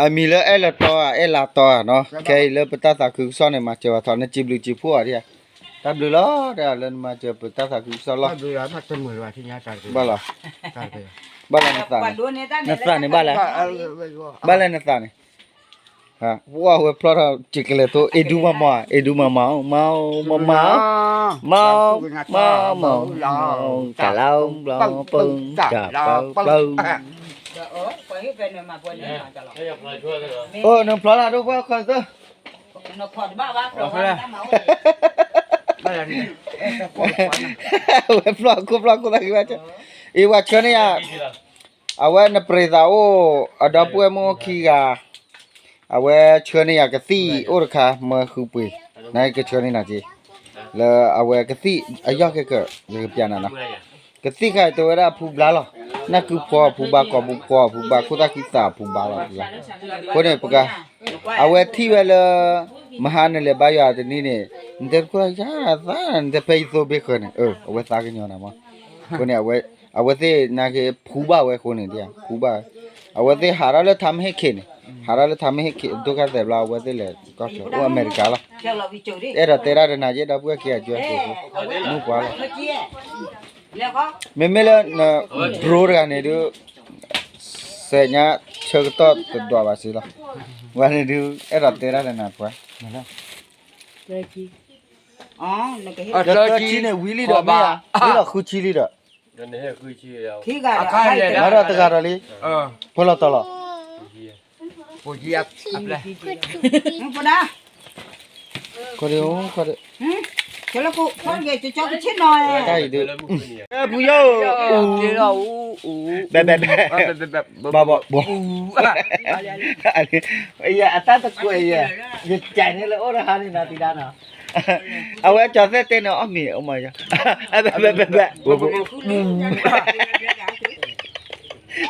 အမံၤလၢအဲၣ်လီၤတီဧါ အဲၣ်လီၤတီဧါနီၤ, ခဲအံၤလၢပတၢ်သးခုကစီၣ်န့ၣ် မၤစၢၤဝဲထီၣ် နစံးဘျုးစံးဖှိၣ်အီၤဒံးဧါ, တၢ်ဘျုးလီၤ တဲလၢနမၤစၢၤပတၢ်သးခုကစီၣ်လီၤ, ဘၣ်လီၤ, ဘၣ်လီၤနသးန့ၣ်, နသးန့ၣ်ဘၣ်လဲၣ်, ဘၣ်လဲၣ်နသးန့ၣ် ဝဲဖျီၣ်ထီၣ်စံးကလဲၤသိ အ့ဒူမၤမၤ အ့ဒူမၤမၤ မၤ မၤ မၤ မၤ မၤ တၢ်လီၤပျီပျီ တၢ်ပျီပျီ အိၣ်နဖျီၣ်လၢဒိၣ်ပှၢ်ခီသၢ ဝဲဖျီၣ်ခိၣ်ဖျီၣ်ခိၣ်သၣ်ကံဘၣ်, အံၤပှၤဆှၢန့ၢ်ယၤ, အဝဲနပြ့သးအိၣ် အဒီပုၢ်ဝဲၢ်မုၣ်အိၣ်ခံဂၤ, အဝဲဆှၢန့ၢ်ယၤကသံၣ်အိၣ်တခါ မၢဃုပှ့ၤ, နကဆှၢန့ၢ်နၤက့ၤ, လၢအဝဲကသံၣ်အယီၢ်ခဲကၢး ယကပျးနၤနီၤ, ကသံၣ်ခါအံၤတဲဝဲဒၣ်ဖူဘျါလီၤ, နၢ်ကုဖီအဖူဘၣ် ကိာ်ပူဖီအဖူဘၣ် ခိၣ်သၣ်ခံသၣ်အဖူဘၣ်လီၤ, အဃိန့ၣ် ပက အဝဲထံၣ်ဝဲလၢ မဟါနလဲၤဘါယွၤတနံၤန့ၣ်, နတဲတခိၣ်ယၤသး နတဲဖဲယသိဘ့ၣ်ဃၢၤန့ၣ် အဝဲသးကညီၤနၤမး, အဃိန့ၣ် အဝဲသ့ၣ်နာ်က့ဖူဘၣ်ဝဲအဃိန့ၣ် ဖူဘၣ်ဝဲ, အဝဲသ့ၣ်ဟးထီၣ်လၢထါမ့ၢ်ဟ့ၣ်ခ့န့ၣ်, ဟးထီၣ်လၢထါမ့ၢ်ဟ့ၣ်ခ့ ဒိၣ်ခါသဲးဘျီ အဝဲသ့ၣ်လဲၤကီၢ်ဆၢ အိၣ်အမဲရကၤလီၤ, အဲၣ်ဒိးတဲဒၣ်တနၤက့ ဒီပုၢ်ဝဲၢ်ခံဂၤကၢက့ၤ မုၢ်ပှၤလီၤ, မ့မ့ၢ်လၢ bro တဂၤန့ၣ်ဒုး စဲးညါဆၢကတီၢ်တဒွးဘၣ်စ့လီၤ, ဝဲန့ၣ်ဒုး အဲၣ်ဒိးတဲဒၣ်တနၤပှၤ, သၢဆံန့ၣ် ဝံၤလံဒီးမ့ၢ်ဧါ, ဝံၤလီၤဃုဆံလံဒီး, မၤဒီးတဂၤဒီးလံ, ဖိလီၤတီၤလီၤ, တၢ်အံၤဒုး ဘဲဘဲဘဲ ဘၣ်ဘၣ်ဘၣ် ယအတၢ်တကွဲးယဲ, ယကဲန့ၣ်လၢအိၣ်တဟါန့ၣ်နီၤ တံၤဒါနီၤ, အဝဲကၠီၤသဲၣ်တဲန့ၣ် အီၣ်မ့ၤ အိၣ်မးယီၤ, ဘဲဘဲဘဲဘဲ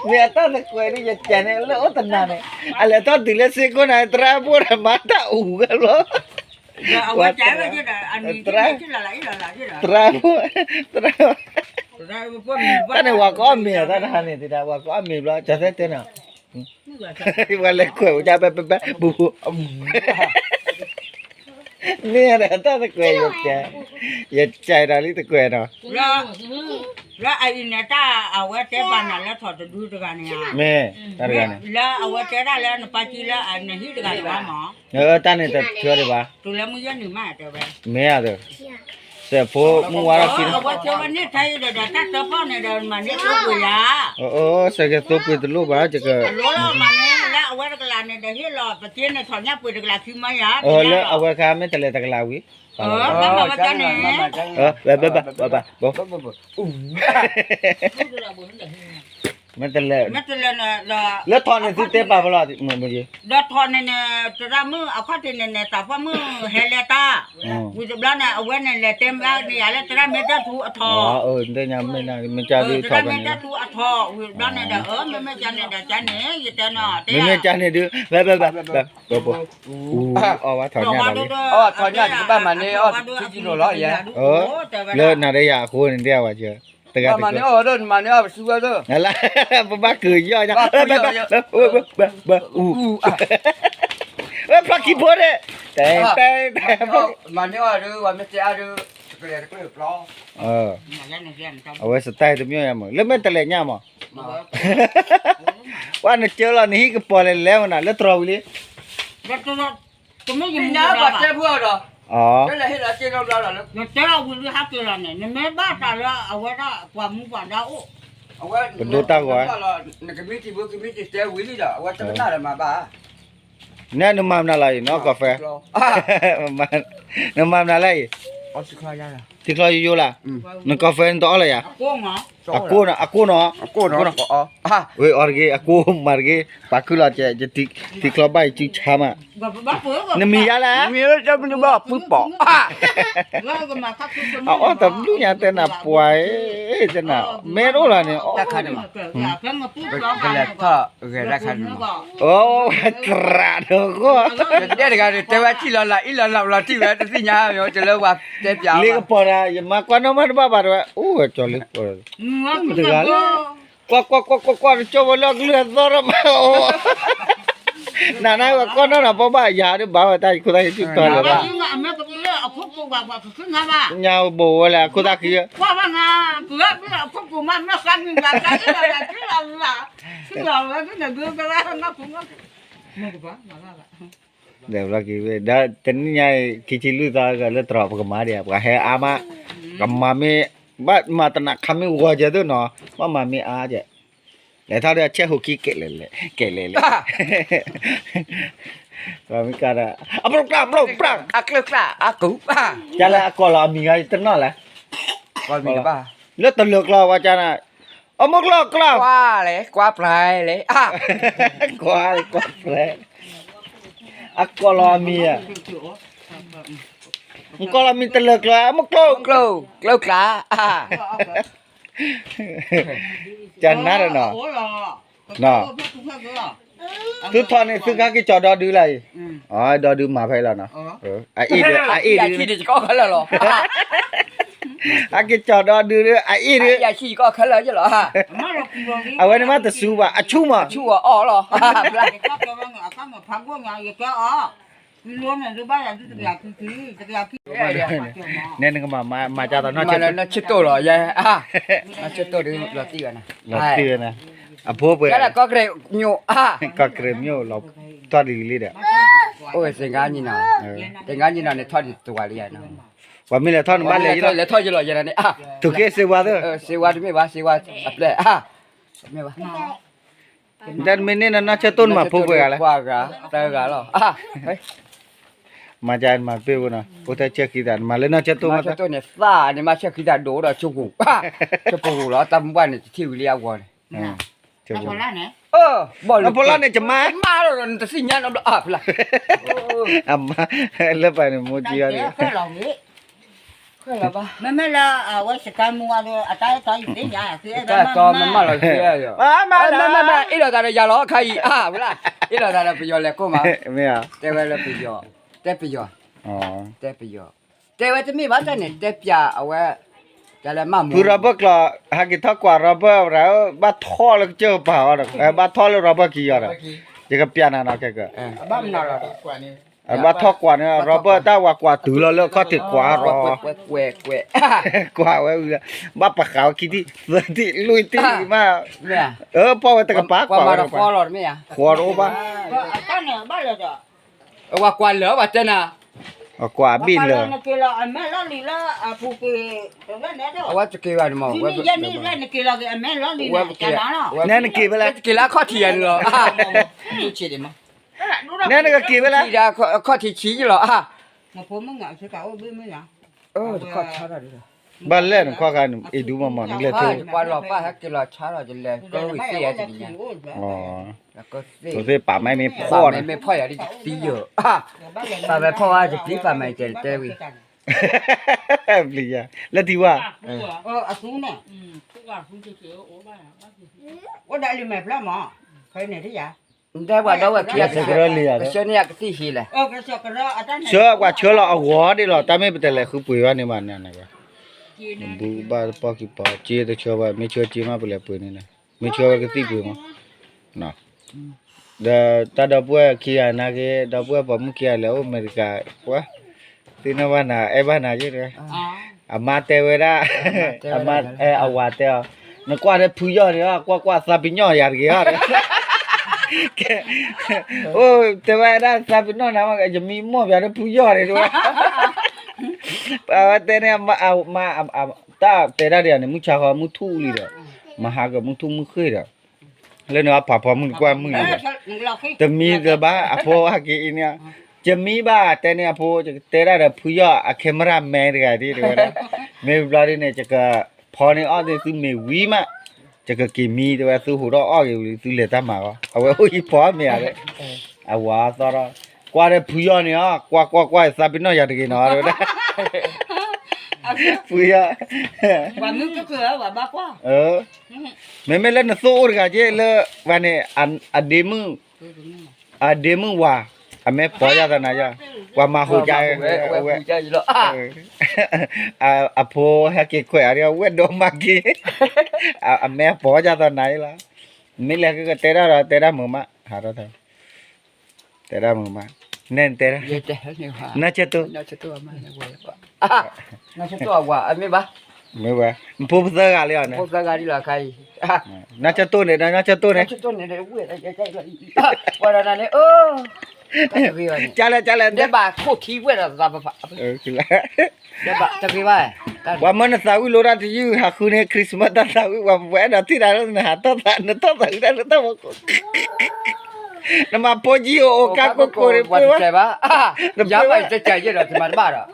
မ့ၢ်အတၢ်တကွဲးဒ်ယကဲန့ၣ်လၢအိၣ်တနၤန့ၣ်, အလဲၤထီၣ်တုၤလၢစ့ၢ်ကီးနၤ သရၣ်ဖိဒီးမၤတၢ်အူဂၤလီၤ, သရၣ်ဖိ, သရၣ်ဖိ, တၢ်န့ၣ် ဝၤကအီၣ်မ့ၤ တၢ်တဟါန့ၣ် တံၤဒါ ဝၤကအီၣ်မ့ၤဘျီ ကၠီၤသဲၣ်တဲန့ၣ် ဝဲလဲၤကွဲးဝဲဒၣ် ဘဲဘဲဘဲ ဘူးဘူး, မ့ၢ်ဒီးတၢ်တကွဲး ယကဲ, ယကဲဒီးလံတကွဲးနီၤ, လၢအအံၤန့ၣ် တၢ်အဝဲတဲဘၣ်နၤလၢထီၣ်တဒုတဂၤန့ၣ်ဧါ, မ့ၢ်တၢ်တဂၤန့ၣ်, လၢအဝဲတဲဒၣ်လၢနပၢ်ကံလၢအနဟံၣ်တဂၤန့ၣ်ဘၣ်မး, တၢ်န့ၣ်တဆၢဒံးဘၣ်, မ့ၢ်ဧါ, စဲးဖိမုၢ်ဝါထီၣ်ခံ, အဝဲကၢဝဲန့ၣ်ထဲအံၤဒီး တၢ်တၢဖီၣ်န့ၣ်ဒီး မၤန့ၢ်သိပှ့ၤယၤ, စဲးကသိပှ့ၤတလိၣ်ဘၣ် ယက လၢအဝဲတကလးန့ၣ်ဒီး ဟ့ၣ်လီၤပက့န့ၣ် ထီၣ်ညၣ်ပှ့ၤတကလးခံမၢယၤ, လၢအဝဲခါမ့ၢ်တလဲၤတကလးဝံၤ, ဘၣ်မၤဝဲန့ၣ်, ဘၣ်ဘၣ်ဘၣ်ဘၣ်, မ့ၢ်တလဲၤ, လၢထီၣ်န့ၣ်သုတဲပာ်ဖဲလီၤ, ဒီးထီၣ်န့ၣ်န့ၣ် တရၣ်မုၣ်အခီၣ်ထံးန့ၣ်န့ၣ် သးပှၢ်မုၣ်ဟဲလဲၤတၢ်, ဝံၤတဘျီန့ၣ် အဝဲန့ၣ်လဲၤတဲဘၣ်န့ၣ်ယၤလၢ တရၣ်မ့ၢ်တၢ်ထူအထီၣ်, တရၣ်မ့ၢ်တၢ်ထူအထီၣ်ဝံၤဘျီန့ၣ်ဒီး မ့မ့ၢ်ကန့ၣ်ဒီးကန့ၣ် ယတဲနီၤ တဲယၤန့ၣ်ဒုး ဘၣ်ဘၣ်ဘၣ်, အီၣ်ဝဲထီၣ်ညၣ်ဒီးလံ, ထီၣ်ညၣ်တဘၣ်မၤန့ၢ်အီၣ်ထံကံလိာ်လီၤယဲ, လၢနၤဒီးယၤအဃိန့ၣ် တဲဝဲကၢ, တဂၤတကၢ, မၤန့ၢ်အီၣ်ဒီး နမၤန့ၢ်အီၣ်ပစုဝဲဒၣ်, ပဘၣ်ကၢယီၢ်ညါ, ဘၣ်ဘၣ်, ဝဲဖျီၣ်ခံဖိန့ၣ်, တဲတဲ, မၤန့ၢ်အီၣ်ဒီး ဝဲမ့ၢ်တဲအါဒီး, တကလဲၤတကလဲၤဖျီ, အဝဲစတဲတမံၤယါမး လၢမ့ၢ်တလဲၤညါမး, ပှၤနကၢလီၤနဟံၣ်ကပီၤလဲၤလဲၤမနုၤ လၢတြီၤဝံၤလံ, တမ့ၢ်ယမ့ၢ်ဘၣ်တဲဖိအီၤဒီး, အီ, တဲလီၤဟ့ၣ်လီၤက့ၤလီၤဘျီလီၤလၢ, နတဲလီၤဝံၤလံဟးက့ၤလီၤန့ၣ် နမ့ၢ်ဘၣ်တၢ်လၢအဝဲဒၣ်ပှၤမူပှၤဒါအိၣ်, ပဒိတၢ်ဂီၤ, နကမံတံၤဖိကမံတံၤတဲဝံၤလံဒီး အဝဲတကနၣ်ဒီးမၤဘၣ်, နဲနမၤမနုၤလီၤအံၤ နီၢ်ကီၢ်ဖဲ, နမၤမနုၤလၢအံၤ, ထံချီယိယိလၢ, နကီၢ်ဖဲနတအီၣ်လၢယၤ, အကိၣ်နီၤ, အကိၣ်နီၤ, ဝဲအီၣ်တဂ့ၤ အကိၣ်မၤတဂ့ၤ ပာ်ခုၣ်လီၤကဲ ယထံချီဘၣ်ယစုဆါမး, နမံၤယါလဲၣ်, မံၤလၢတမနုၤဘၣ်ဖုပီၤ, အအီၣ်တဘျုးညါတဲနၤပှၤ, တဲနၤ, မ့ၢ်တအိၣ်လီၤန့ၣ်, တၢ်ခါန့ၣ်မး, ကလဲၤထီၣ်ဂဲၤတၢ်ခါန့ၣ်မး, အိၣ်, သရၣ်ဒီးဂီၢ်, ယတဲတဂၤန့ၣ် တဲဝဲထံၣ်လီၤလၢအံၣ်လီၤလီၤလီၤထံၣ်ဝဲ တသ့ၣ်ညါမ့ၢ် တလၢဝၤတဲပျး, လ့ကပီၤဒၣ် ယမၤကွၢ်နီၢ်မးတဘၣ်ဘၣ်တဲဝဲ, အိၣ်ဝဲကၠီၤလ့ကပီၤ, တဂၤလၢ, ကွၢ်ကွၢ်ကွၢ်ကွၢ်ကွၢ် တကၠီဝဲလၢအကလုၢ်အသီထီၣ်မး, နၤနၤဝဲကီၢ်နီၢ်နီၤ ပဘၣ်ယၤဒ်ဘၣ်ဝဲတၢ်ယခိၣ်သၣ်ဃံစုတီၤလၢၤဘၣ်, ညါဘိးဝဲလၢအခိၣ်သၣ်ဃံ, ဒီးဘျီက့ၤဝဲ ဒီးတနံၤညါအံၤ ခံဆံလွံၢ်သီကလၢတြီၤ ပကမၤဒံးဧါ, ပှၤဟဲအါမး, ကမၤမ့ၢ်, ဘၣ်မၤတနၤခါမ့ၢ်ဂီၤကဲသိးနီၤ, ဘၣ်မၤမ့ၢ်အါကဲ, လဲၤထီၣ်ဒီးအဆဲးဟူးကံကဲးလဲၤလဲၤ, ကဲးလဲၤလဲၤ, ပှၤမ့ၢ်ကါဒီး, အပျိၢ်ကျၢ် အပျိၢ်ကျၢ်, အကျၢၢ်ကျၢ် အကူး, ကလၢအကိးလီၤအမံၤဂၤတနီၤလဲၣ်, လၢတလၢာ်ကျီဝဲကနၤ, အမိၢ်ကျီၢ်ကျီၢ်, ကွၢ်လဲၤ ကွၢ်ပျဲလဲၤ, ကွၢ်လဲၤ ကွၢ်ပျဲ, အကိးလီၤအမံၤ, ကိးလီၤမံၤတလၢာ်ကျီ အမိၢ်ကျီၢ်, ကျီၢ်ကျၢ်, ကနၤဒီးနီၤ, သုထီၣ်န့ၣ် သုကဟဲက့ၤကၠီၤဒီဒုလၢအံၤ, ဒီဒုမၤဖဲလီၤနီၤ, အအ့ၣ်ဒုး, အအ့ၣ်ဒုး, ဟဲက့ၤကၠီၤဒီဒုဒီး အအ့ၣ်ဒုး, အဝဲန့ၣ်မးတစူဘၣ် အဆူၣ်မး, နဲနကမၤမၤကၢ်သးနီၢ်ဆၢတိၢ်လီၤ, နီၢ်ဆၢတိၢ်ဒုးလီၤတံၢ်ဝဲန့ၣ်, လီၤတံၢ်ဝဲန့ၣ်, အဖိပှဲၤ, ကီၢ်ကရ့း, ကီၢ်ကရ့းမ့ၢ်လီၤ, ထီၣ်ဒ်ဂ့ၤလံဒီး, အိၣ်ဝဲသ့ၣ်, သ့ၣ်ကါညီနီၤန့ၣ် ထီၣ်ဒ်တဝၤလံ, ပှၤမ့ၢ်လဲၤထီၣ်န့ၣ်ဘၣ်လဲၤယလီၤ, လဲၤထီၣ်ယလီၤယဲဒၣ်န့ၣ်, ထုးက့ၤစ့ဝါသ့, စ့ဝါတမ့ၢ်ဘၣ် စ့ဝါအပျဲၢ်, မ့ၢ်ဘၣ် တၢ်တမ့ၢ်န့ၣ်နီၢ်ဆၢတိၢ်နမၤဖိပှဲၤဂၤလဲၣ်, ပှၤဂၤ, တဂၤလီၤ, မၤကမၤပ့ၢ်ဝဲနီၤ အိၣ်တၢ်ဆဲးဃံသး နမၤလၢနီၢ်ဆၢတိၢ်မး, နီၢ်ဆၢတိၢ်န့ၣ် သၣ်န့ၣ်မၤဆဲးဃံသးဒိၣ်ဒီးဆိကမိၣ်, ဆိကမိၣ်လီၤ တၢ်မုၢ်ဘၣ်န့ၣ် တထံၣ်ဝံၤလံအဂီၢ်န့ၣ်, ဘီၣ်လၢဖိလီၤန့ၣ် ကမၤ, မၤလီၤဒီး နတသ့ၣ်ညါနီတဘျီအါဖဲလဲၣ်, အမါ, လၢပှၤန့ၣ်မိၢ်ကံအီၤန့ၣ် မ့မ့ၢ်လၢ အဝဲစကဲမူအဒိ အတၢ်အဲၣ်တီယသ့ၣ်ညါ, တၢ်တီမ့ၢ်မၢလီၤ, မ့ၢ်မ့ၢ် အ့ၣ်လိာ်သးဒီးယၤလီၤ ခါအံၤ, အါဖဲလဲၣ်, အ့ၣ်လိာ်သးဒီးပယီၤလဲၤကိးမး, တဲဝဲလၢပယီၤ, တဲပယီၤ, တဲပယီၤ, တဲဝဲတမ့ၢ်ဘၣ်တၢ်န့ၣ် တဲပျးအဝဲ, တၢ်လဲၤမၤမူ ဖုရီဘၢၣ်ကျီၤ, ဟဲက့ၤထီၣ်ကွၢ်ရီဘၢၣ်ရၣ်ဧၢ, ဘၣ်ထီၣ်လၢကစၢၢ်ကပၤအီၤဒီး, ဘၣ်ထီၣ်လၢရီဘၢၣ်ခံအီၤဒီး, ယကပျးနၤနီၤခဲကၢ, ဘၣ်ထီၣ်ကွၢ်န့ၣ် ရီဘၢၣ်တၢ်ဝၤကွၢ်တုၤလီၤလၢအခီၣ်ထံးကွၢ်ရီ, ကွၢ်ဝဲဝံၤလၢ, ဘၣ်ပဃးဝဲခံထံၣ် သၢထံၣ်လွံၢ်ထံၣ်မး, အၢ ပီၢ်ဝဲတကပၤကွၢ်ဝဲ, ဃီတအိၣ်ဘၣ် ဝၤကွၢ်လၢာ် ပှၤတဲနၤ, ကွၢ်ဘ့ၣ်လၢာ်, အဝဲတက့ၤဘၣ်န့ၣ်မး, နဲနက့ၤဖဲလဲၣ်, တက့ၤလၢအခီၣ်ထံးယၤန့ၣ်လီၤ, နဲနကက့ၤဖဲလဲၣ်, အခီၣ်ထံးဆံးယလီၤ, ဘၣ်လဲၣ်နခီၣ်ခါန့ၣ် အ့ၣ်ဒူမးမး နကလဲၤထီၣ်, ပှၤလီၤပၢ်ဟဲက့ၤလီၤဆါလီၤ ယလဲၤကၢဝံၤသ့ၣ်ယၤတနံၤညါ, ကသ့ၣ်ပာ်မ့ၢ်ဖီၣ်န့ၣ်, မ့ၢ်ဖီၣ်ယၤဒ်ယသံယိာ်, ပာ်မ့ၢ်ဖီၣ်ဝဲယသံ ပာ်မ့ၢ်ယတဲတဲဝံၤ, ပျံၤယၤ လၢထံဝါ, အိၣ်ဒၣ်လံမဲာ်ဖျၢၣ်မး, ဖဲန့ၣ်တယၤ, နတဲပှၤဒီဝဲၢ်ခံဂၤ, ကဆှၢန့ၢ်ယၤကသံၣ်ဟံးလဲၣ်, ဆှၢပှၤဆှၢလီၤအဂီၢ်ဒ်လီၤ တၢ်မ့ၢ်ပတလဲၤဃုပှ့ၤဘၣ်န့ၣ်ဘၣ်န့ၣ်, ဘူၣ်ဘၣ်တပီၢ်ခံပီၢ် က့တဆှၢဘၣ် မ့ၢ်ဆှၢက့မးပလဲၤပှ့ၤန့ၣ်, မ့ၢ်ဆှၢဝဲကသံၣ်ပှ့ၤမး ဒီးတၢ်ဒီပုၢ်ဝဲၢ်ခံဂၤနာ်က့ ဒီပုၢ်ဝဲၢ်ပိာ်မုၣ်ခံဂၤလဲၤအိၣ်အမဲရကၤ, ပှၤသ့ၣ်နီၣ်ဘၣ်နၤ အဲၣ်ဘၣ်နၤက့, အမါတဲဝဲဒၣ်, အမါ, အဝၤတဲအီၤ, နကွၢ်ဒီးဖုယီၢ်န့ၣ် ကွၢ်ကွၢ်သးပ့ၤညီၣ်ယၤတဂ့ၤ, အိၣ်တဲဝဲဒၣ်သးပ့ၤနီၣ်နၤမး ယမံမီၢ်ပၠးဒီးဖုယီၢ်န့ၣ်တဲဝဲ, အဝဲတဲန့ၣ်, တၢ်တဲတၢ်ဒ်န့ၣ် မုၢ်ဆါဃီမုၢ်ထူၣ်လံဒီး, မဟါကမုၢ်ထူၣ်မုၢ်ဃ့ၢ်ဒီး လၢန့ၣ်အဖးဖီမုၢ်တကွၢ်မုၢ်လံဒီး, တမံၤတဘၣ်အဖိဟဲက့ၤအံၤန့ၣ်, ယမံဘၣ်တဲန့ၣ်အဖိ ယကတဲဒၣ်ဒီးဖုယီၢ်အ camera man တဂၤဒ်တဲဝဲဒၣ်, မ့ၢ်ဘျီဒ်န့ၣ် ယကဖီန့ၢ်အီၣ်သ့ၣ်သုမ့ၢ်ဝံၤမး, ယကက့ၤမံတဲဝဲ သုဟူးထီၣ်အီၣ်က့ၤဝံၤ သုလဲၤတၢ်မၤအီၤ အဝဲအိၣ်ဟံၣ်ဖီမ့ၢ်ဧါ, အဝၤသီထီၣ်, ကွၢ်ဒီးဖုယီၢ်န့ၣ်အီၤ ကွၢ်ကွၢ်ကွၢ် သးပ့ၤနီၣ်ယၤတဂ့ၤနီၤတဲဝဲဒၣ်, ဖုယီၢ် မ့မ့ၢ်လၢနသိၣ်အိၣ်တဂၤက့လၢ, ဝဲန့ၣ်, အဒ့မုၣ်, အဒ့မုၣ်ဝၤ, အမဲာ်ဖီယၤသနာ်ယၤ, ပှၤမၤဟူးကါ, ဝဲ, အဖိဟဲက့ၤခွဲးအီၤ ဝဲၢ်ဒိၣ်မးက့ၤ, အမဲာ်ဖီယၤသနာ်ယၤလီၤ, မ့ၢ်လဲၤကကတဲတၢ်ဒီးတဲတၢ်မုာ်မး, ဟးထီၣ် တဲဒၣ်မုာ်မး, နဲၣ်တဲဒၣ်, နီၢ်ဆၢတိၢ်, နီၢ်ဆၢတိၢ်အဝၤ, မ့ၢ်ဘၣ်, မ့ၢ်ဘၣ်, ဖိပသၢဂၤလံအီၤန့ၣ်, နီၢ်ဆၢတိၢ်န့ၣ်ဒီး နီၢ်ဆၢတိၢ်န့ၣ်, ဝဲဒၣ်န့ၣ်, ကလဲၣ်ကလဲၣ်, ဘၣ်ခိၣ်ထံဝဲဒၣ်သးပဖး, တဂ့ၤဘၣ်, ပှၤမၢနသးဝံၣ်လိတၢ်တယုၢ် ဟးဃုန့ၢ် Christmas တၢ်သးဝံၣ် ပှၤအဲၣ်ဒိးထံၣ်တၢ်လၢနဟးထီၣ်သး နထီၣ်သးဝံၣ်တၢ်လၢတၢ်ဖီခိၣ်, နမၤဖိကံအိၣ်အိၣ်ကါကိၢ်ကိၢ်န့ၣ် ပှ့ၤဘၣ်, ယၤဘၣ်ယတကးယဲၢ်ဒီး တမၤတဘၣ်ဒီး,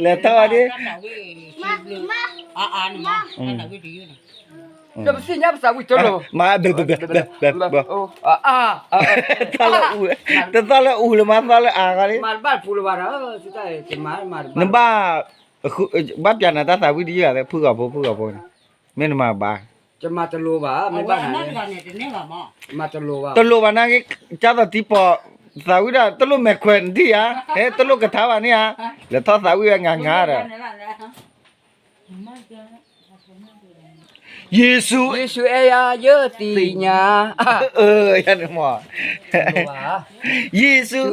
လဲၤထီၣ်ဝဲဒၣ်, ပသ့ၣ်ညါပသးဝံၣ်တလိၣ်, မၤ, တသီၣ်လၢအူလၢမၤသီၣ်လၢအါဂီၢ်လံ, မၤတဘၣ်ပူၤလၢၤဘၣ်ဒီး, နဘၣ်, ဘၣ်ပျးနၤတၢ်သးဝံၣ်တယုၢ်ဧါ ဖုၣ်ဂီၤဖိ ဖုၣ်ဂီၤဖိန့ၣ်, မ့ၢ်နမၤဘၣ်, တမၤတလိၤဘၣ်, မ့ၢ်ဘၣ်နၤန့ၣ်, တလိၤဘၣ်နၤဂ့ၤ, ကၢ်သိးတံၤပီၤ, သးဝံၣ်ဒၣ်တလိၣ်မဲာ်ခွဲးနဒံၣ်ဧါ, ဟဲတလိၣ်ကထါဘၣ်န့ၣ်ဧါ, လဲၤထီၣ်သးဝံၣ်ဝဲငါငါဒီး ယ့ၣ်ၡူး, ယ့ၣ်ၡူးအဲၣ်ယၤယသ့ၣ်ညါ, ယၤန့ၣ်မ့ၢ်, ယ့ၣ်ၡူး,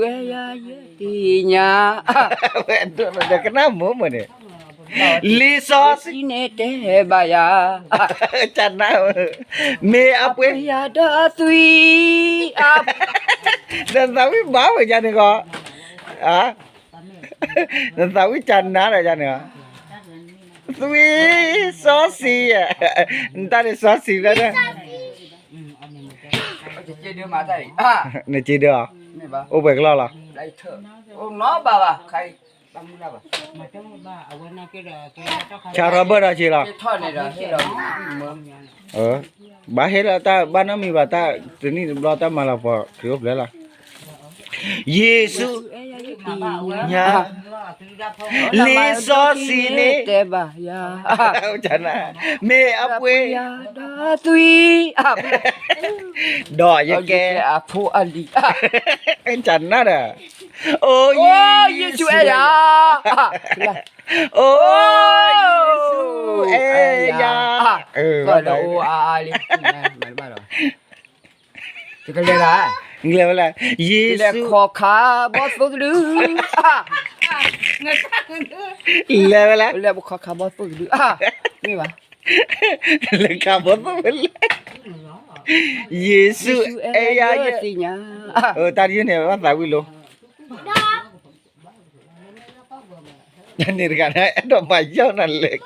သ့ၣ်ညါ, ဝဲဒိၣ်ဒီးကနၣ်မိၢ်မ့ၢ်န့ၣ်, လံာ်စီဆှံန့ၣ်တဲဘၣ်ယၤ, ကနၣ်, မ့ၢ်အပှ့ၤ, ယၤဒီးသွံၣ်, နသးဝံၣ်ဘၣ်ဝဲယၤန့ၣ်ဂီၢ်, နသးဝံၣ်ကနၣ်ဒီးယၤန့ၣ်, သွံၣ်စီဆှံ, နတၢ်န့ၣ်စီဆှံလၢ, နစ့ဒၢအီၤ, အိၣ်ပှဲၤကလီၢ်လီၤ, ဆါရီဘၢၣ်ဒီးစ့လီၤ, ဘၣ်ဟ့ၣ်လီၤတၢ်ဘၣ်နီတမံၤဘၣ် တၢ်တနံၣ်တဘျီတၢ်မၤလၤကပီၤခရံာ်အိၣ်ဖျဲၣ်လီၤ, ယ့ၣ်ၡူး, ညါ, လံာ်စီဆှံန့ၣ်, တဲဘၣ်ယၤ, မ့ၢ်အပှ့ၤ, သွံၣ်, ဒီးယကဲ, အဖိအလံၤ, ကနၣ်ဒီး, အိ ယ့ၣ်ၡူးအဲၣ်ယၤ, အိ ယ့ၣ်ၡူးအဲၣ်ယၤ, လၢအိအါအါလံ, တကလဲၤဘၣ်, လဲၤဝဲလဲၣ်, ယ့ၣ်ၡူး, လဲၤခီခါဘီၣ်သိၣ်တဒု, လဲၤဝဲလဲၣ်, လဲၤခီခါဘီၣ်သိၣ်တဒု, မ့ၢ်ဘၣ်, လဲၤခီဘီၣ်သိၣ်ဝဲလဲၣ်, ယ့ၣ်ၡူးအဲၣ်ယၤယသ့ၣ်ညါ, တၢ်တယုၢ်န့ၣ် ဘၣ်သးဝံၣ်လိၤ တၢ်န့ၣ်တဂၤန့ၣ် အဲၣ်ဒိးမၤယီၢ်နၤလဲၣ်,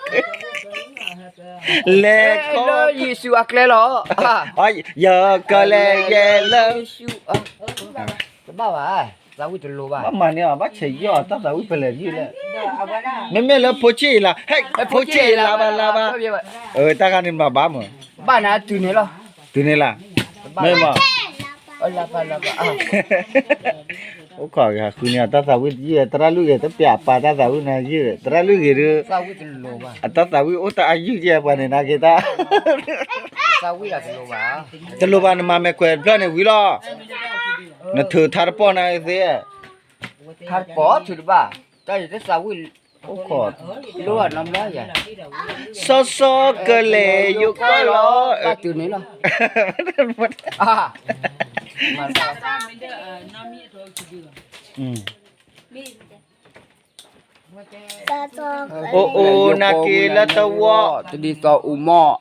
လဲၤခီ, လၢယ့ၣ်ၡူးအကျဲလီၤ, ယကလဲၤယဲလၢ, တဘၣ်ဘၣ်, သးဝံၣ်တလိၤဘၣ်, ဘၣ်မၤန့ၢ်အီၤ ဘၣ်ဆဲးယီၢ်အီၤ တၢ်သးဝံၣ်ဖဲလဲၣ်ယုၢ်လဲၣ်, မ့မ့ၢ်လၢဖိဆ့ၣ်အံၤလၢ, ဖိဆ့ၣ်အံၤလၢဘၣ်လၢဘၣ်, တၢ်ဂၤန့ၣ်မၤဘၣ်မး, ဘၣ်နၤတုၤန့ၣ်လီၤ, တုၤန့ၣ်လၢ, မ့ၢ်မး အိၣ်ခိးဂ့ၤ ဃုန့ၢ်အတၢ်သးဝံၣ်တယုၢ် သရၣ်လွံၢ်ဂ့ၤ တပျးပာ်တၢ်သးဝံၣ်နၤယုၢ် သရၣ်လွံၢ်ဂ့ၤဒီး အတၢ်သးဝံၣ်အိၣ်တၢ်အယုၢ်ကဲပှၤန့ၣ် နက့ၤတၢ် တလိၣ်ဘၣ် နမၤမဲာ်ခွဲးတဖျၢၣ်န့ၣ်ဝံၤလီၤ, နထုးထါတပီၢ်နၤသ့ ထါတပီၢ်ထုးတဘၣ်, တၢ်ယတသးဝံၣ် အိၣ်ခိး လိၣ်အနီတဘျီယၤ, စီစီကလဲၤယိၤကီၢ်လီၤ, ဘၣ်တုၤန့ၣ်လီၤ, အိၣ်အိၣ်နၤက့ၤလၢတဝီ, တဒ်သိးအူမီၢ်,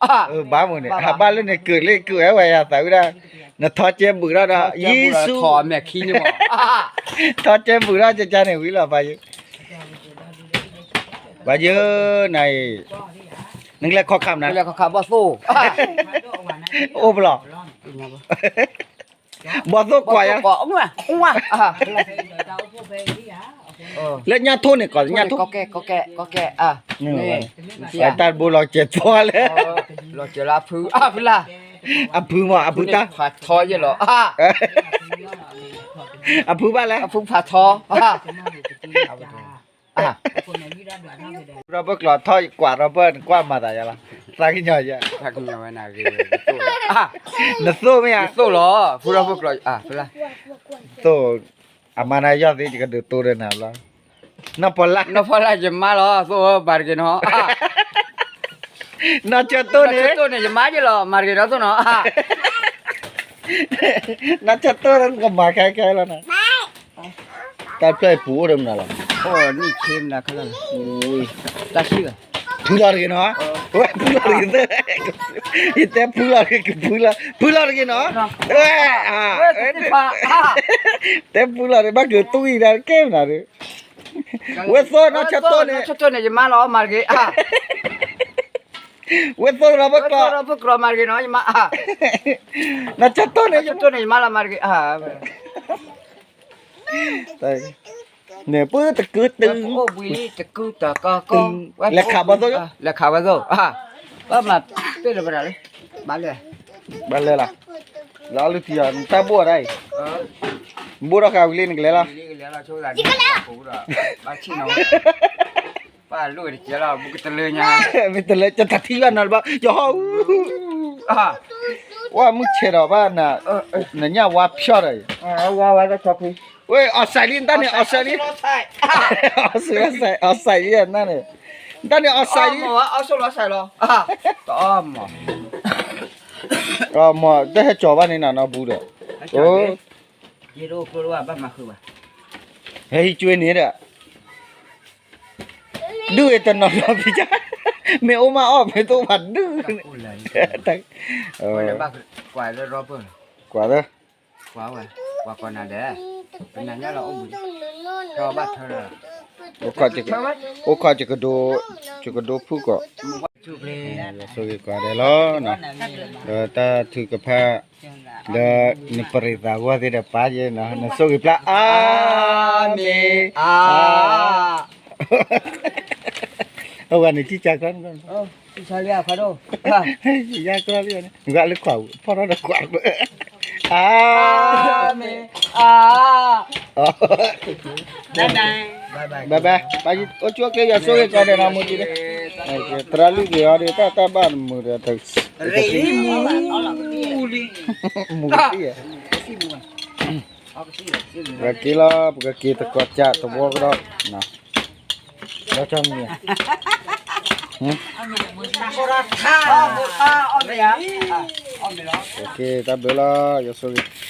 ဘၣ်မုၢ်န့ၣ် ဟးဘၣ်လၢန့ၣ် ကုာ်လ့ၢ်ကုာ်ဝဲဝဲယၤသးဝံၣ်ဒၣ်, နထီကဲဘုးထီၣ်ဒီး ယ့ၣ်ၡူး, ထီကဲဘုးထီၣ်ကကါန့ၣ်ဝံၤလီၤ ပှၤယုၢ်, ပှၤယုၢ်နၤအံၤ, နကလဲၤခီခါမနုၤလဲၣ်, အိၣ်ပလီၢ်, ဘီၣ်သိၣ်ကွၢ်ယၤ, လၢညါထိၣ်န့ၣ် ကိးညါထိၣ်, တၢ်တဘိလီၤစဲးသွါလဲၣ်, အဖုမး အဖုတၢ်, အဖုဘၣ်လဲၣ်, ဖုဖးထီ ဖုရီဘၢၣ်ကျိးထီၣ်ကွၢ်ရီဘၢၣ် နကွၢ်မၤသးယၤလီၤ, သးကညီၤယၤ, နသိၣ်မ့ၢ်ဧါ, သိၣ်လီၤ, ဖုရီဘၢၣ်ကျိး, သိၣ်, အမါနၤယီၢ်သ့ ယကဒုးတိၢ်ဒီးနၤဘျီ, နီၢ်ဖီလာ်, နီၢ်ဖီလာ် ယမါလီၤ, သိၣ်ဧၢ မၤတက့ၤနီၤ, နီၢ်ဆၢတိၢ်န့ၣ်, နီၢ်ဆၢတိၢ်န့ၣ် ယမါယလီၤ မၤတက့ၤနီၤ သိၣ်နီၤ, နီၢ်ဆၢတိၢ်န့ၣ် ကမၤခဲခဲလီၤနီၤ. တၢ်ဖျၢၣ်အပူၤအိၣ်ဒီးမနုၤလီၤ, ဖုလီၤတဂ့ၤနီၤ, ဝဲဖုလီၤတဂ့ၤသၢ, ယတဲဖုလီၤတဂ့ၤ ကဖုလီၤ, ဖုလီၤတဂ့ၤနီၤ, တဲဖုလီၤတဂ့ၤ ဘၣ်ကျိၤတူၢ်အံၤဒၣ်ကဲမနုၤဒီး, ဝဲသိနီၢ်ဆၢတိၢ်န့ၣ်, ဆၢတိၢ်န့ၣ် ယမါလီၤမၤတဂ့ၤ, ဝဲသိဒီးဖုကျီၤ, ဖုကျီၤမၤတဂ့ၤနီၤ ယမါ, နီၢ်ဆၢတိၢ်န့ၣ်, ဆၢတိၢ်န့ၣ် ယမါလီၤမၤတဂ့ၤ, န့ၣ် ပတကုတု, လဲၤခးဘီသိ, လဲၤခးဝဲသိ, ဘၣ်မၤပ့ၢ်လၢပဒၣ်လၢ, ဘၣ်လဲၣ်, ဘၣ်လဲၣ်လီၤ, လၢအလုၢ်ထံအီၤ နတၢ်ဘိၣ်အီၤဒၣ်အံၤ, ဘိၣ်ထီၣ်ဃာ်ဝံၤလံနကလဲၤလီၤ, ဘၣ်လိၣ်တကဲလီၤ ဘူးကတလၢညါ, မ့ၢ်တလၢ ကတထံၣ်ဘၣ်နီၤတဘၣ် ယဟီၣ်အူ, ဝဲမုၢ်ဆဲးဒီးဘၣ်, နညၣ်ဝါဖျီၣ်ဒီး, ဝဲအီၣ် စဲးလံ နတၢ်န့ၣ် အီၣ် စဲးလံ, အီၣ် စဲးလံ နတၢ်န့ၣ် အီၣ် စဲးလံ, မ့ၢ်တဟဲကၠီၤဘၣ်န့ၣ်နၤနီတဘျီဒီး, ဟဲဟံးကွ့န့ၣ်ဒီး ဒုးအံၤတနီၤနီၤဖံး, မ့ၢ်အိၣ်မးအီၣ် မ့ၢ်တအိၣ်ဘၣ်ဒုး, ကွၢ်လၢ, အိၣ်ခိးယကဒိဖုၣ်ကီး, ဆိၣ်ဂ့ၤကွၢ်ဒဲးလီၤ, ဒီးတၢ်ထုကဖၣ်, ဒီးနပရံးသးဝီသ့ၣ်ဒီးပၢ်ယဲနီၤ နဆိၣ်ဂ့ၤပျၢ် အၤမ့ၣ်, အါ, အဝဲန့ၣ် ကံၢ်ကၢ်ကျီ, ယါကျီလံ, နဂၤလၢကွၢ်, ဖီၣ်ထီၣ်ဒီးကွၢ်, အၤမ့ၣ်, အါ, ဘၣ်ဘၣ်, အိၣ်ဆူၣ်အိၣ်ချ့ ယွၤဆိၣ်ဂ့ၤကီးဒီးနီၤ မူတံၤ, သရၣ်လွံၢ်ဂ့ၤအီၤဒီး တၢ်တၢ်ဘၣ်မုာ်ဒီး, မူတံၤ, ပကက့ၤလီၤ ပကက့ၤသကိးကၢ်သဝီကဒီး, လီၤဆီမံၤ, ပက့ၤတၢ်ဘျုးလီၤ ယွၤဆိၣ်ဂ့ၤ